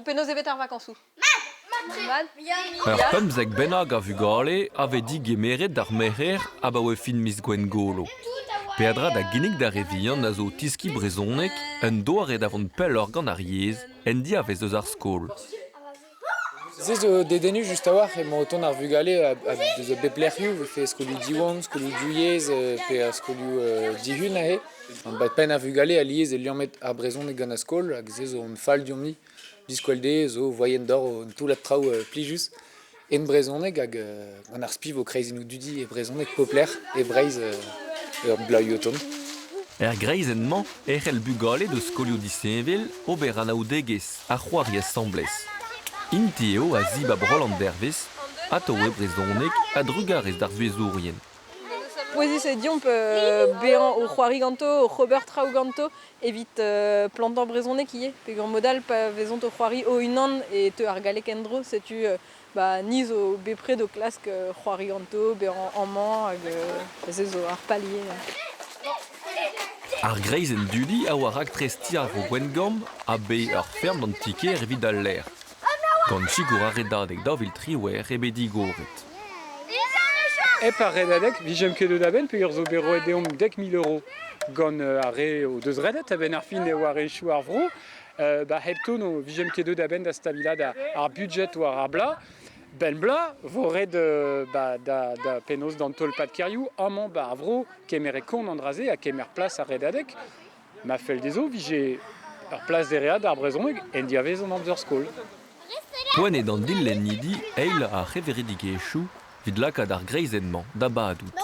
Bon, penaos eo bet ar vakañsoù? Mat. Ur 15 bennak a vugale a vez digemeret d'ar merc'her abaoe fin miz Gwengolo. Peadra da ginnig d'ar re vihan a zo o teskiñ brezhoneg un doare da vont pelloc'h gant ar yezh en diavez eus ar skol. Se zo dedennus just a-walc'h emañ o tont ar vugale deus a bep lec'hioù, vefe skolioù Diwan, skolioù Divyezh pe ar skolioù Dihun aze. Ba penn ar vugale alies e liammet ar brezhoneg gant ar skol hag se zo hon fall deomp-ni. Biskoazh dezhe zo voaien d'or un toullad traoù plijus en brezhoneg hag gant ar spi vo kreizennoù dudi e brezhoneg pep lec'h e Breizh ur bloaz o tont. Er greizenn-mañ e c'hell bugale deus skolioù disheñvel ober anaoudegezh ha c'hoari asambles. Int-i eo a zibab roll an dervezh, atao e brezhoneg a-drugarez d'ar vuhezourien. Pouezus eo deomp bezañ o c'hoari ganto, oc'h ober traoù ganto evit plantañ brezhoneg ivez. Peogwir mod all pa vezont o c'hoari o-unan e teu ar galleg en-dro, setu ba ni zo bepred o klask c'hoari ganto, bezañ amañ hag se zo ar pal ivez. Ar greizenn dudi a oa raktres ti ar vro Gwengamp ha bet ur ferm d'an ti-kêr evit al lec'h. Gant sikour ar Redadeg 2018 eo bet digoret. Hep ar Redadeg 'vijemp ket deut a-benn peogwir zo bet roet deomp 10 000 euro gant ar re o deus redet a-benn ar fin eo ar re ar vro. Ba hepto no vijemp ket deut a-benn da stabilaat ar budget war ar bloaz. Ben bloaz vo ret ba, da, da penaos d'an tolpad-kêrioù amañ ba ar vro kemer e kont an dra-se ha kemer plas ar Redadeg. Ma fell dezho 'vije ur plas dereat d'ar brezhoneg en diavez an amzer skol. Poent eo d'an dilennidi eil ar c'hevredigezhioù evit lakaat ar greizenn-mañ da badout.